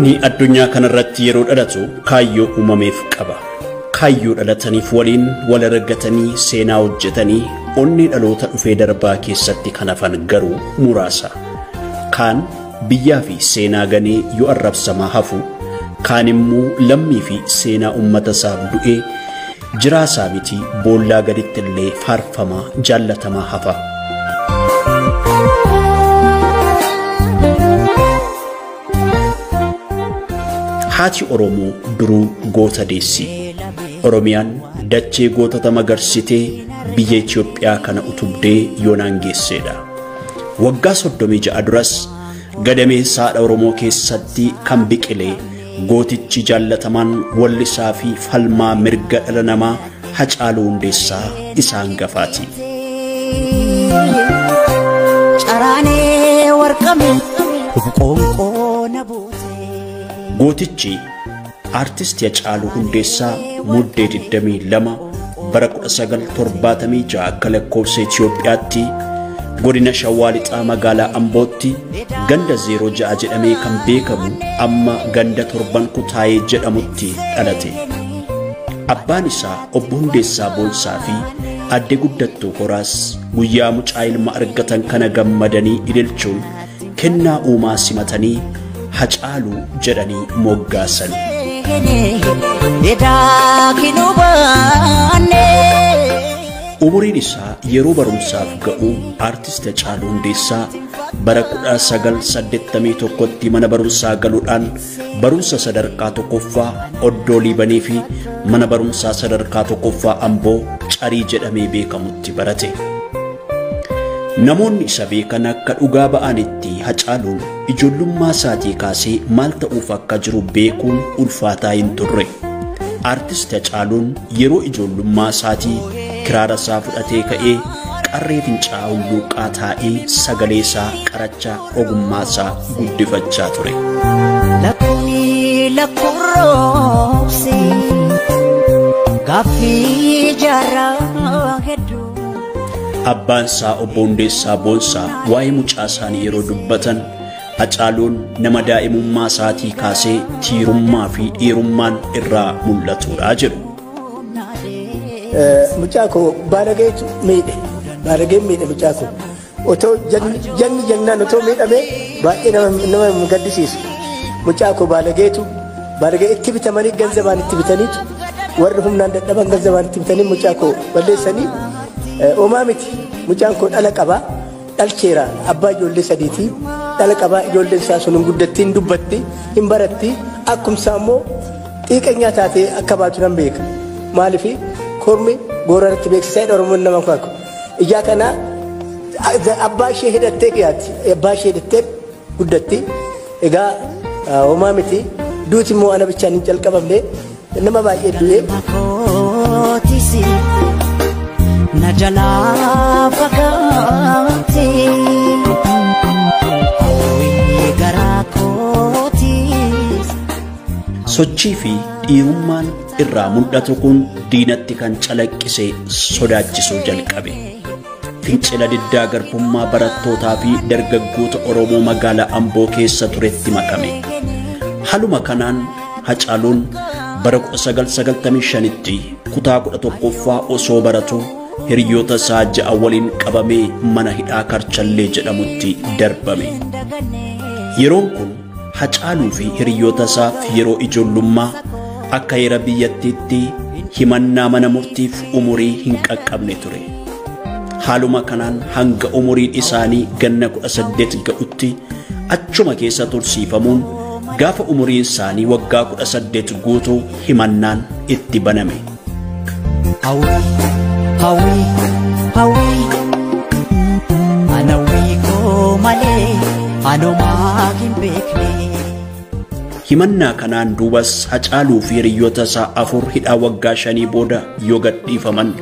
Namni addunyaa kanarratti yeroo dhalatu kaayyoo uumameef qaba. Kaayyoo dhalataniif waliin wal argatanii seenaa hojjetanii onni dhaloota dhufee darbaa keessatti kan hafan garuu muraasa. Kaan biyyaa fi seenaa ganee yoo arrabsamaa hafu, kaan immoo lammii fi seenaa uummata isaaf du'ee jiraasaa miti boollaa gaditti illee faarfamaa jaallatamaa hafa. Haati Oromoo duruu goota deessi. Oromiyaan dachee gootota magarsitee biyya Itoophiyaa kana utubdee yoonaan geesseedha. Waggaa 36 duras gadameessa haadha Oromoo keessatti kan biqilee gootichi jaallatamaan wallisaa fi falmaa mirga dhala namaa Hacaaluu Hundeessaa isaan gafaati. Gootichi Aartist Hacaaluu Hundeessaa Muddee 22 bara 1976 akka lakkoofsa Itoophiyaatti godina Shawaa Lixaa magaalaa Ambootti ganda 06 jedhamee kan beekamu amma ganda 7 Kutaayee jedhamutti dhalate. Abbaan isaa Obbo Hundeessaa Boonsaa fi Aadde Guddattuu Horaas guyyaa mucaa ilma argatan kana gammadanii ililchuun kennaa uumaa simatanii Hacaaluu jedhanii moggaasan. Umuriin isaa yeroo barumsaaf ga'u Aartist Hacaaluu Hundeessaa bara 1981tti mana barumsaa galuudhaan barumsa sadarkaa tokkoffaa Oddoo Liibanii fi mana barumsaa sadarkaa tokkoffaa Amboo Carii jedhamee beekamutti barate. Namoonni isa beekan akka dhugaa ba'anitti Hacaaluun ijoollummaa isaatii kaasee maal ta'uuf akka jiru beekuun ulfaataa hin turre. Aartist Hacaaluun yeroo ijoollummaa isaatii kiraara isaa fudhatee ka'ee qarree fincaa'aa hulluuqaa taa'ee sagalee isaa qarachaa ogummaa isaa guddifachaa ture. Abbaan isaa Obbo Hundeessaa Boonsaa waa'ee mucaa isaanii yeroo dubbatan Hacaaluun nama daa'imummaa isaatii kaasee tiirummaa fi dhiirummaan irraa mul'atudha jedhu. Mucaa koo baalageetu miidhe. Baalageen miidhe mucaa koo. Otoo janni jannaan otoo miidhamee baay'ee nama gaddisiisu. Mucaa koo baalageetu baalagee itti bitamanii ganzabaan itti bitaniitu warri humnaan dadhaban ganzabaan itti bitanii mucaa koo balleessanii uumaa miti. Mucaan koo dhala qabaa dhalcheera abbaa ijoollee sadiitii dhala qabaa ijoolleen isaa sun hin guddatti hin dubbatti hin baratti akkumsaa immoo xiiqanyaa taatee akka baatu nan beeka. Maaliif kormi gooraratti beeksisaa Oromoon nama kaaku. Ijaa kana abbaa ishee hidhattee dhiyaatti. Abbaa ishee hidhattee guddatti. Egaa uumaa miti. Duuti immoo ana bichaan hin calqabamne nama baay'ee du'e. Na jalaa fagaate hawwii garaa kootis. Sochii fi dhiirummaan irraa mul'atu kun diinatti kan calaqqisee sodaachisuu jalqabe. Fincila diddaa garbummaa barattootaa fi dargaggoota Oromoo magaalaa Amboo keessa turetti makame. Haaluma kanaan Hacaaluun bara 1995tti kutaa 11ffaa osoo baratu hiriyoota isaa ja'a waliin qabamee mana hidhaa Karchallee jedhamutti darbame. Yeroon kun Hacaaluu fi hiriyoota isaaf yeroo ijoollummaa akka heera biyyattiitti himannaa mana murtiif umurii hin qaqqabne ture. Haaluma kanaan hanga umuriin isaanii ganna 18 ga'utti achuma keessa tursiifamuun gaafa umuriin isaanii waggaa 18 guutuu himannaan itti baname. Hawwi hawwi ana wiikoo malee anumaa hin beekne. Himannaa kanaan duubas Hacaaluu fi hiriyoota isaa afur hidhaa waggaa 5 booda yoo gadhiifaman.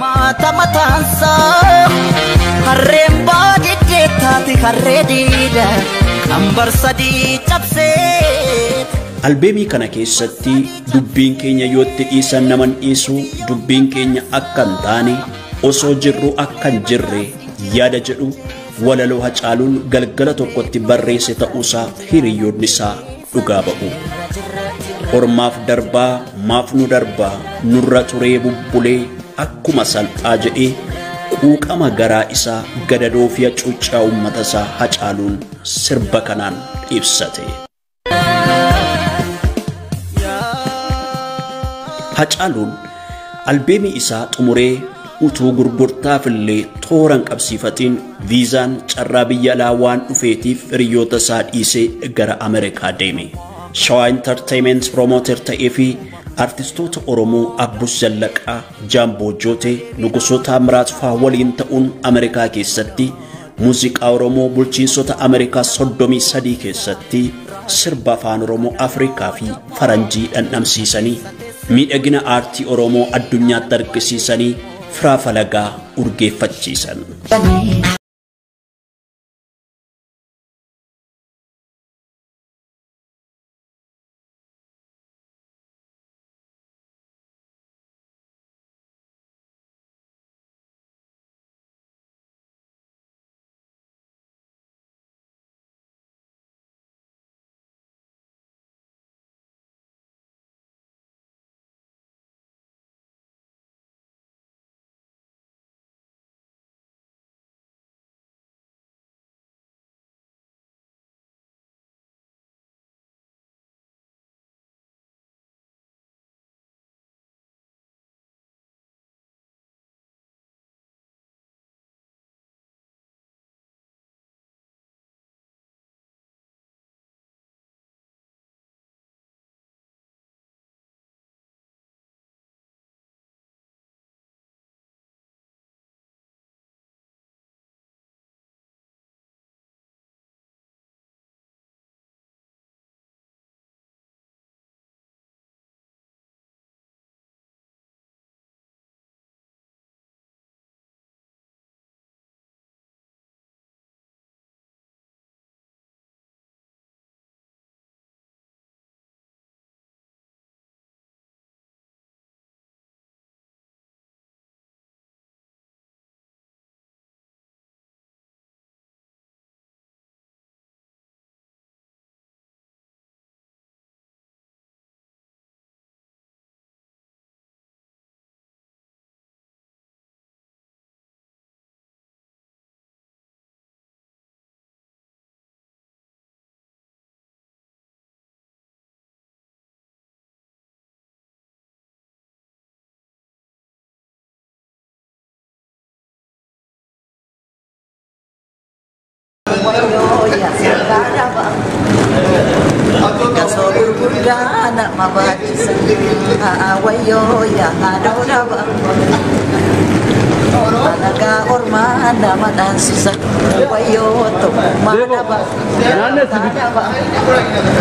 Furmaata mataansaa harreen baadiyyaa taate harree diida qambar sadii cabsee. Albeemii kana keessatti dubbiin keenya yoo itti dhiisan naman dhiisu, dubbiin keenya akka hin taane osoo jirru akka hin jirre yaada jedhu walaloo Hacaaluun galgala tokkotti barreesse ta'uusaa hiriyoonni isaa dhugaa ba'u. Ormaaf darbaa maaf nu darbaa nurra turee bubbulee akkuma salphaa jedhee quuqama garaa isaa gadadoo fi hacuuccaa uummata isaa Hacaaluun sirba kanaan ibsate. Hacaaluun albeemii isaa xumuree utuu gurgurtaaf illee toora hin qabsiifatiin viizaan carraa biyya alaa waan dhufeetiif hiriyoota isaa dhiisee gara Ameerikaa deeme. Shawaa Entertainment Promoter ta'ee fi artistoota Oromoo Abbus Zallaqaa, Jaamboo Jootee, Nugusoo Taamiraat fa'aa waliin ta'uun Ameerikaa keessatti muuziqaa Oromoo bulchiinsota Ameerikaa 33 keessatti sirba afaan Oromoo Afrikaa fi Faranjii dhandhamsiisanii miidhagina aartii Oromoo addunyaatti argisiisanii firaa falagaa urgeeffachiisan.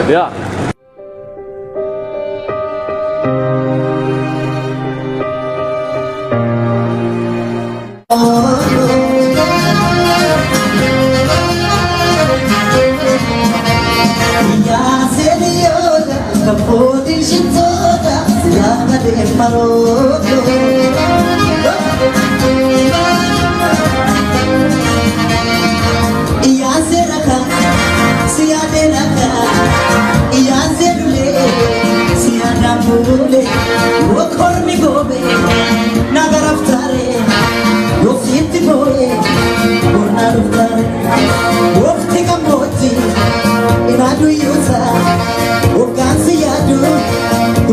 Yeah.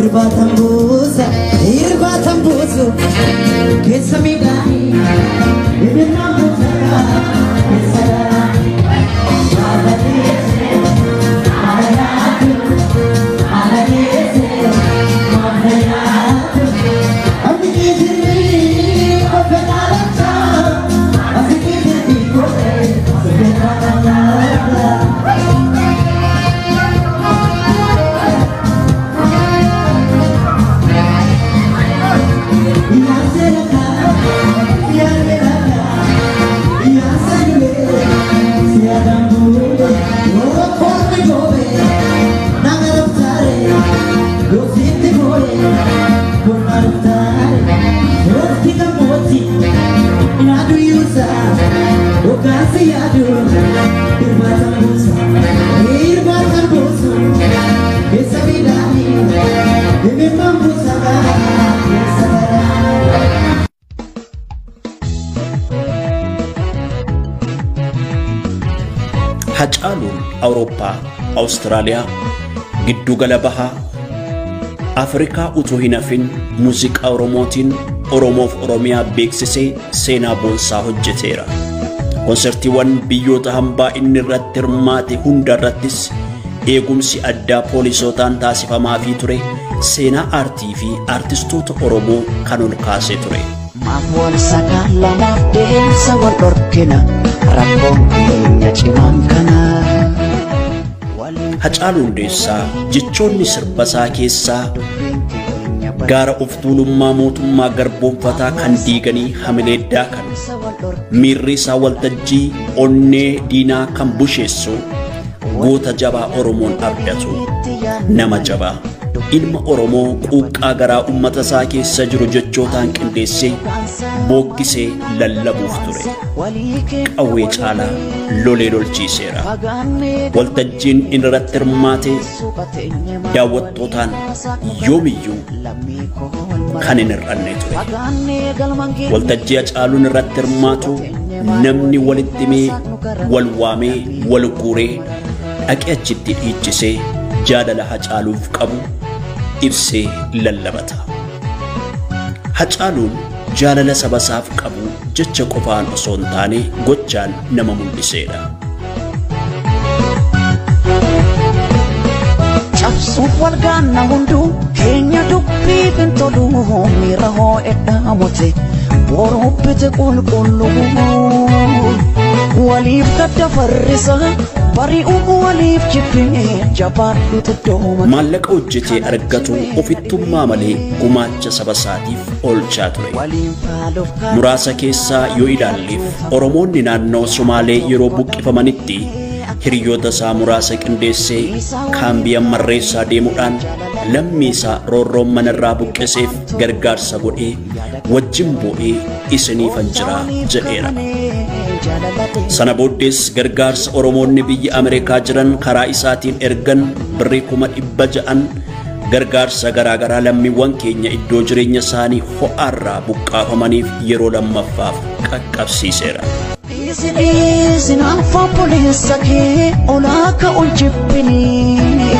Irbatambuza, irbatambuza. kiyyuusa Ogaasi yaadu Irbaatan buusa Irbaatan buusa Keessa midhaanii Himimmaan buusa Keessa garaa. Hacaaluun Awurooppaa, Awustiraaliyaa, Giddugala Bahaa, Afrikaa utuu hin hafin muuziqaa Oromootiin Oromoof Oromiyaa beeksisee seenaa boonsaa hojjeteera. Konsertiiwwan biyyoota hambaa inni irratti hirmaate hunda irrattis eegumsi addaa poolisootaan taasifamaafii ture seenaa aartii fi aartistoota Oromoo kan ol kaasee ture. Maaf wal sagaalamaaf deemsa wal dhorkina rakkoon keenya cimaan kana. Hacaaluu Hundeessaa jechoonni sirba isaa keessaa gaara of tuulummaa mootummaa garboomfataa kan diiganii hamilee daakan miirri isaa waltajjii onnee diinaa kan busheessu goota jabaa Oromoon abdatu nama jabaa ilma Oromoo quuqqaa garaa uummata isaa keessa jiru jechootaan qindeessee bookkisee lallabuuf ture. Qawwee caalaa lolee lolchiiseera. Waltajjiin inni irratti hirmaate daawwattootaan yoomiyyuu kan hin hir'anne ture. Waltajjii Hacaaluun irratti hirmaatu namni walitti himee, wal waamee, wal guuree dhaqee achitti dhiichisee jaalala Hacaaluuf qabu ibsee lallabata. Hacaaluun jaalala saba isaaf qabu jecha qofaan osoo hin taane gochaan nama mul'iseedha. Cabsuuf wal gaanna hunduu keenya dubbiif hin tolu miira hoo'edha mute boruu bite qulqulluu waliif gadda farrisa bari'uu waliif jibbee jabaadhutu dooma. Maallaqa hojjetee argatu ofittummaa malee gumaacha saba isaatiif oolchaa ture. Muraasa keessaa yoo ilaalleef Oromoonni naannoo Somaalee yeroo buqqifamanitti hiriyoota isaa muraasa qindeessee kaambii ammarreessaa deemuudhaan lammii isaa roorroon manarraa buqqiseef gargaarsa godhee wajjin boo'ee isiniifan jira jedheera. Sana booddees gargaarsa Oromoonni biyya Ameerikaa jiran karaa isaatiin ergan birrii 600,000 gargaarsa garaagaraa lammiiwwan keenya iddoo jireenya isaanii ho'aarraa buqqaafamaniif yeroo lammaffaaf qaqqabsiiseera. Dhiisi dhiisi naaf obboleessa kee olaa ka'uun jibbinii.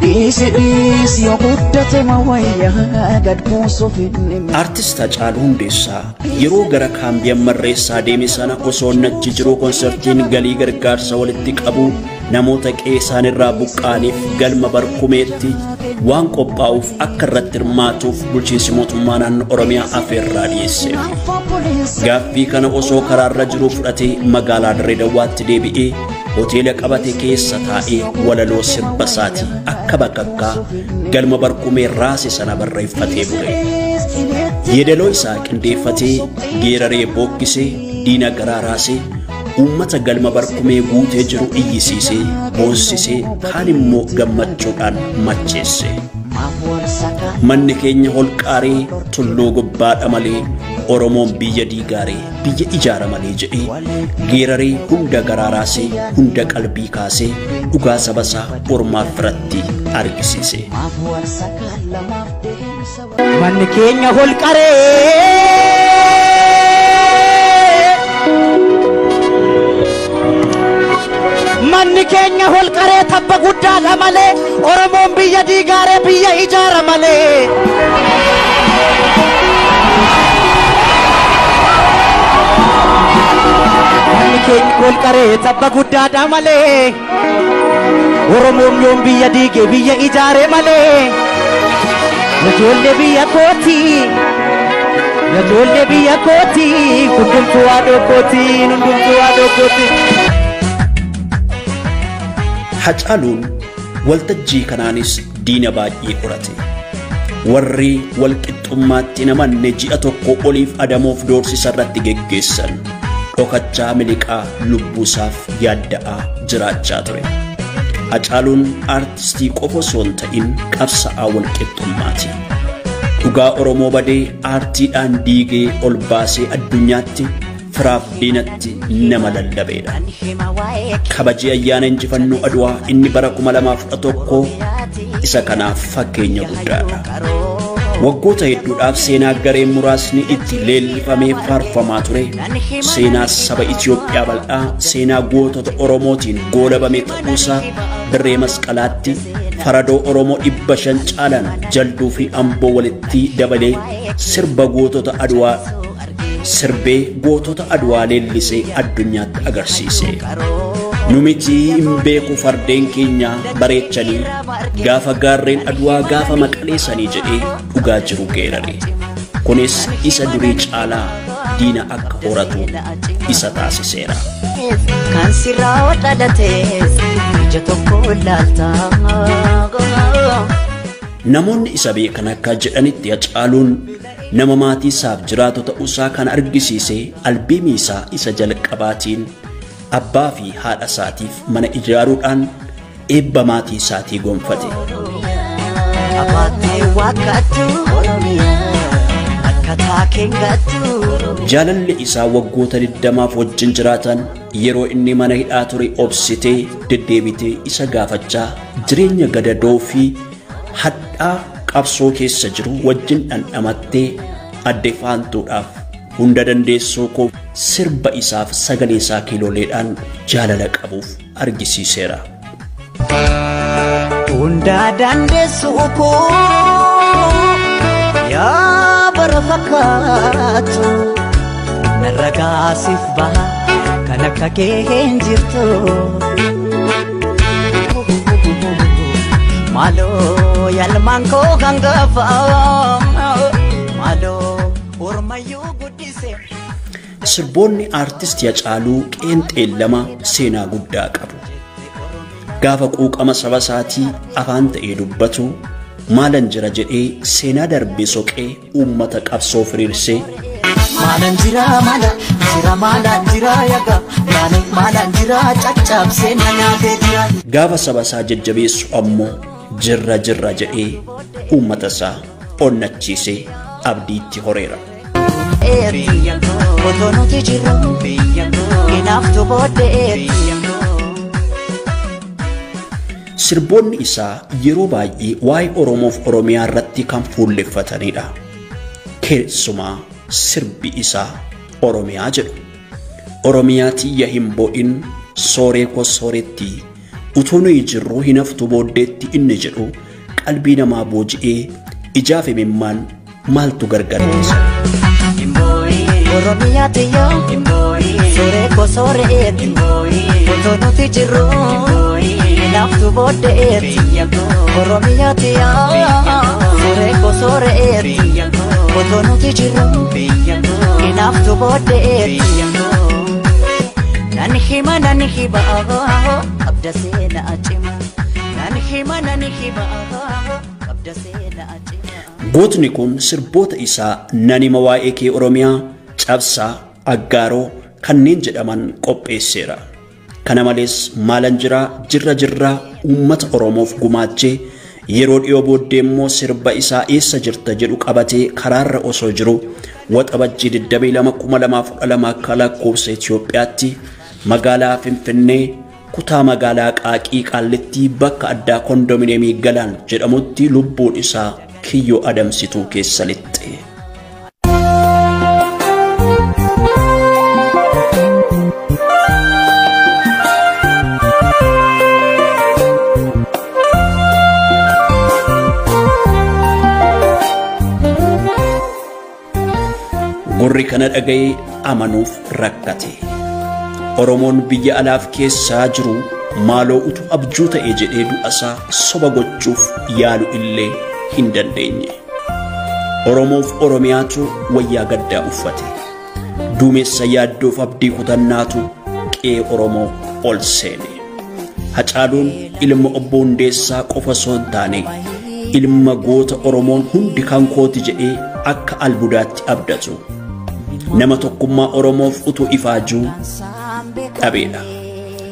Dhiisi dhiisi yoo guddate mawayyaa gad buusuuf hin dhimmi. Aartist Hacaaluu Hundeessaa yeroo gara kaambii ammarreessaa deeme sana osoo achi jiruu konsertiin galii gargaarsa walitti qabu namoota qe'ee isaanirraa buqqaaniif galma barkumeetti waan qophaa'uuf akka irratti hirmaatuuf bulchiinsi mootummaa naannoo Oromiyaa afeerraa dhiyeesseef. Gaaffii kana osoo karaarra jiruu fudhatee magaalaa Dirree Dawwaatti deebi'ee hoteela qabate keessa taa'ee walaloo sirba isaatii akka bakakkaa galma barkumee raase sana barreeffatee bule. Yeedaloo isaa qindeeffatee geeraree bookkisee diina garaa raasee uummata galma barkumee guutee jiru iyyisiisee boonsisee kaan immoo gammachuudhaan macheesse. Manni keenya holqaaree tulluu gubbaadha malee Oromoon biyya diigaaree biyya ijaara malee jedhee geeraree hunda garaa raasee hunda qalbii kaasee dhugaa saba isaa ormaaf biratti argisiise. Manni keenya holqaree Manni keenya holqaree tabba guddaadha malee Oromoon biyya diigaaree biyya ijaara malee. Manni keenya holqaree tabba guddaadha malee Oromoon yoom biyya diige biyya ijaare malee. Ijoollee biyya kooti ijoollee biyya kooti hundumtuu haadhoo kooti hundumtuu haadhoo kooti. Hacaaluun waltajjii kanaanis diina baay'ee horate. Warri walqixxummaatti namanne ji'a tokko oliif adamoof doorsisa irratti geggeessan dhokachaa miliqaa lubbuusaaf yaadda'aa jiraachaa ture. Hacaaluun aartistii qofa osoo hin ta'in qabsa'aa walqixxummaati. Dhugaa Oromoo badee aartiidhaan diigee ol baasee addunyaatti firaaf diinatti nama lallabeedha. Kabajii ayyaana injifannoo Adwaa inni bara 2011 isa kanaaf fakkeenya guddaadha. Waggoota hedduudhaaf seenaa gareen muraasni itti leellifamee faarfamaa ture, seenaa saba Itoophiyaa bal'aa, seenaa gootota Oromootiin goolabame ta'uusaa dirree masqalaatti faradoo Oromoo 500 caalan Jalduu fi Amboo walitti dabalee sirba gootota Adwaa sirbee gootota Adwaa leellisee addunyaatti agarsiise. Nu miti hin beeku fardeen keenya bareechanii gaafa gaarreen Adwaa gaafa maqaleessanii jedhee dhugaa jiru geerare. Kunis isa durii caalaa diina akka horatu isa taasiseera. Kan sirraa dhalatees ija tokko laalta. Namoonni isa beekan akka jedhanitti Hacaaluun nama maatii isaaf jiraatu ta'uusaa kan argisiise albeemii isaa isa jalqabaatiin abbaa fi haadha isaatiif mana ijaaruudhaan eebba maatii isaatii gonfate. Abaatee waaqattu akka taakeen gattu. Jaalalli isaa waggoota 20 wajjin jiraatan yeroo inni mana hidhaa ture obsitee deddeebitee isa gaafachaa jireenya gadadoo fi hadhaa qabsoo keessa jiru wajjin dhandhamattee adde faantuudhaaf hunda dandeessoo koo sirba isaaf sagalee isaa kiilooleedhaan jaalala qabuuf argisiiseera. Hunda dandeessuu koo yaa bara fakkaatu narra gaasiif baha kan akka kee hin jirtu. Maaloo yaalmaan koo hangafa maaloo ormayyuu guddise. Sirboonni aartistii Hacaaluu qeenxeen lama seenaa guddaa qabu. Gaafa quuqama saba isaatii afaan ta'ee dubbatu maalan jira jedhee seenaa darbee soqee uummata qabsoo firiirsee Maalan jira maala jira maalan jira yaga maala maalan jira caccabsee na nyaatee jira. Gaafa saba isaa jajjabeessu ammoo jirra jirra jedhee uummata isaa onnachiisee abdiitti horeera. Otoo nuti jirru hinaaftu booddee. Sirboonni isaa yeroo baay'ee waa'ee Oromoof Oromiyaa irratti kan fuulleffatanidha. Keessumaa sirbi isaa Oromiyaa jedhu. Oromiyaa tiyya hin bo'in sooree koo sooretti utuu nuyi jirru hinaftu booddeetti inni jedhu qalbii namaa booji'ee ijaa fi mimmaan maaltu gargar ittisa? Oromiyaa tiyya sooree koo sooreetti otoo nuti jirru hinaaftu booddeetti. Oromiyaa tiyya sooree koo sooreetti otoo nuti jirru hinaaftu booddeetti. Nan hima nan hima qabda seenaa cima. Nan hima nan hima qabda seenaa cima. Gootni kun sirboota isaa nan hima waa'ee kee Oromiyaa, Cabsaa, Aggaaroo kanneen jedhaman qopheesseera. Kana malees maalan jiraa jirra jirraa uummata Oromoof gumaachee yeroo dhiyoo booddee immoo sirba isaa eessa jirta jedhu qabatee karaarra osoo jiru waxabajjii 22,2012 akka lakkoofsa Itoophiyaatti magaalaa Finfinnee kutaa magaalaa Qaaqii Qaallittii bakka addaa kondominiyeemii Galaan jedhamutti lubbuun isaa kiyyoo adamsituu keessa lixxe. Gurri kana dhaga'ee amanuuf rakkate. Oromoon biyya alaaf keessaa jiru maaloo utuu abjuu ta'e jedhee du'asaa soba gochuuf yaalu illee hin dandeenye. Oromoof Oromiyaatu wayyaa gaddaa uffate. Duumessa yaaddoof abdii kutannaatu qe'ee Oromoo ol seene. Hacaaluun ilma obbo Hundeessaa qofa osoo hin taane ilma goota Oromoon hundi kan kooti jedhee akka albuudaatti abdatu. Nama tokkummaa Oromoof utuu ifaajuu dhabeedha.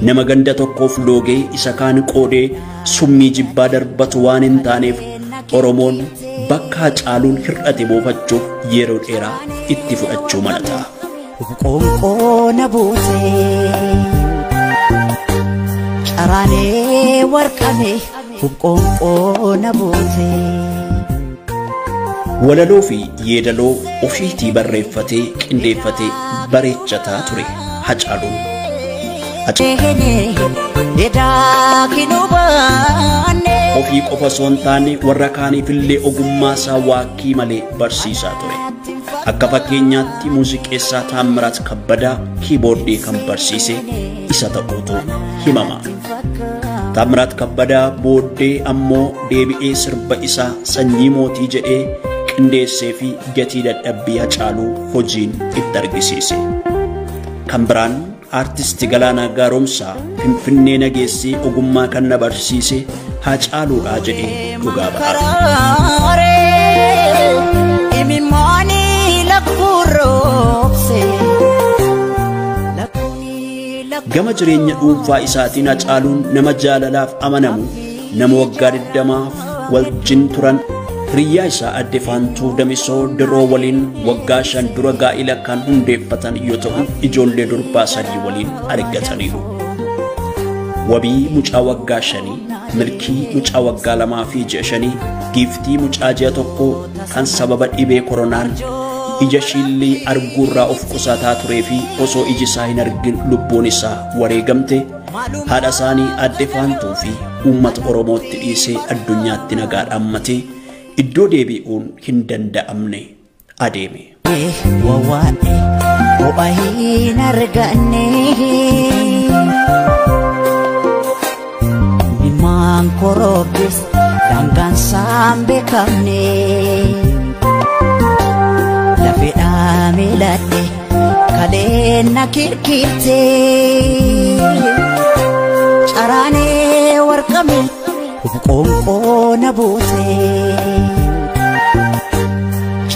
Nama ganda tokkoof loogee isa kaan qoodee summii jibbaa darbatu waan hin taaneef Oromoon bakka Hacaaluun hir'ate buufachuuf yeroo dheeraa itti fudhachuu mala ta'a. Qoonqoo na buute caraanee warqame qoonqoo na buute. Walaloo fi yeedaloo ofiitii barreeffatee qindeeffatee bareechataa ture Hacaaluun. Ofii qofa osoo hin taane warra kaaniifillee ogummaa isaa waakkii malee barsiisaa ture. Akka fakkeenyaatti muuziqeessaa Taammiraat Kabbadaa kiiboordii kan barsiise isa ta'uutu himama. Taammiraat Kabbadaa booddee ammoo deebi'ee sirba isaa Sanyii Mootii jedhee qindeessee fi gatii dadhabbii Hacaaluu hojiin itti argisiise. Kan biraan Aartisti Galaanaa Gaaromsaa Finfinnee nageessee ogummaa kan na barsiise Hacaaluudhaa jedhee dhugaa ba'a. Gama jireenya dhuunfaa isaatiin Hacaaluun nama jaalalaaf amanamu, nama waggaa 20 wajjin turan, hiriyyaa isaa Aadde Faantuu Damisoo Diroo waliin waggaa 5 dura gaa'ila kan hundeeffatan yoo ta'u, ijoollee durbaa 3 waliin argataniiru. Wabii mucaa waggaa 5, Milkii mucaa waggaa 2 fi ji'a 5, Giiftii mucaa ji'a 1 kan sababa dhibee koronaan ija shiillii arguurraa of qusataa turee fi osoo iji isaa hin argin lubbuun isaa wareegamte, haadha isaanii Aadde Faantuu fi uummata Oromootti dhiisee addunyaatti nagaa dhaammatee iddoo deebi'uun hin danda'amne adeeme. Wawaadhe ho'a hin arganne Ilmaan korobbis daangaan isaan beekamne lafeedhaa miiladhe kaleen na kirkirte caraanee warqame qoonqoo na buute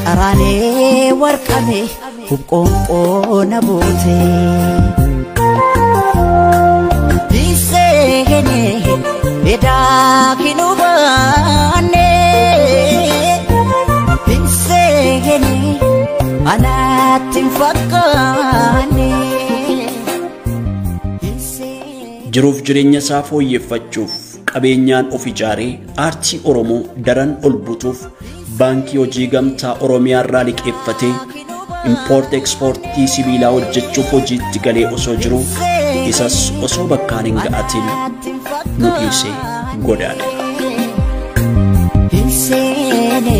caraanee warqame qoonqoo na buute. Diseene edaa kinubaane diseene anatti hin fakkaanne. Jiruuf jireenya isaa fooyyeffachuuf qabeenyaan of ijaaree aartii Oromoo daran ol butuuf baankii hojii gamtaa Oromiyaa irraa liqeeffatee impoort ekspoortii sibiilaa hojjechuuf hojiitti galee osoo jiru isas osoo bakkaan hin ga'atin nu dhiisee godaane. Hin seene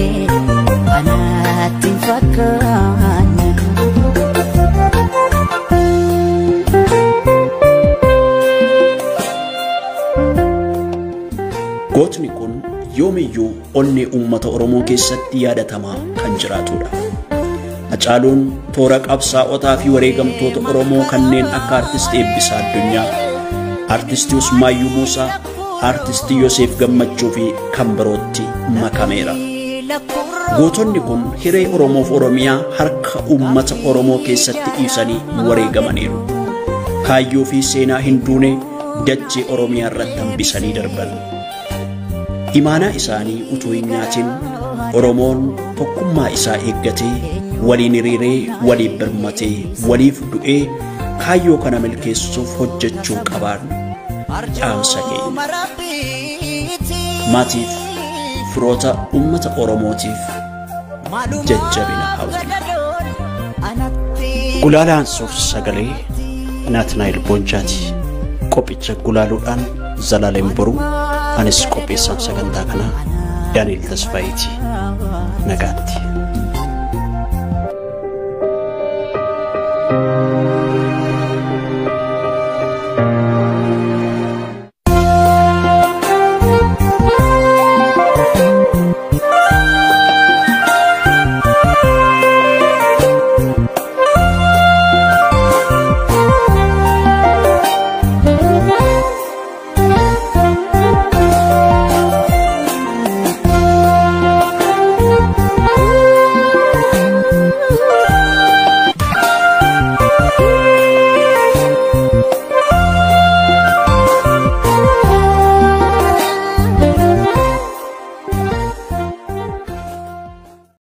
anatti hin fakkaanne. Gootni kun yoomiyyuu onnee uummata Oromoo keessatti yaadatamaa kan jiraatudha. Hacaaluun toora qabsaa'otaa fi wareegamtoota Oromoo kanneen akka Aartist Eebbisaa Addunyaa, Aartist Usmaayyuu Muusaa, Aartist Yoseef Gammachuu fi kan birootti makameera. Gootonni kun hiree Oromoof Oromiyaa harka uummata Oromoo keessatti dhiisanii wareegamaniiru. Kaayyoo fi seenaa hin duune dachee Oromiyaa irratti hambisanii darban. Imaanaa isaanii utuu hin nyaatin Oromoon tokkummaa isaa eeggatee waliin hiriiree waliif birmatee waliif du'ee kaayyoo kana milkeessuuf hojjechuu qabaan dhaamsa keenya. Maatiif firoota uummata Oromootiif jajjabina hawwina. Gulaalaan suur sagalee Naatnaayil Boonchaati. Qophicha gulaaluudhaan Zalaalem Boruu, anis qopheessaan sagantaa kanaa Daani'el Tasfaayiiti. Nagaatti.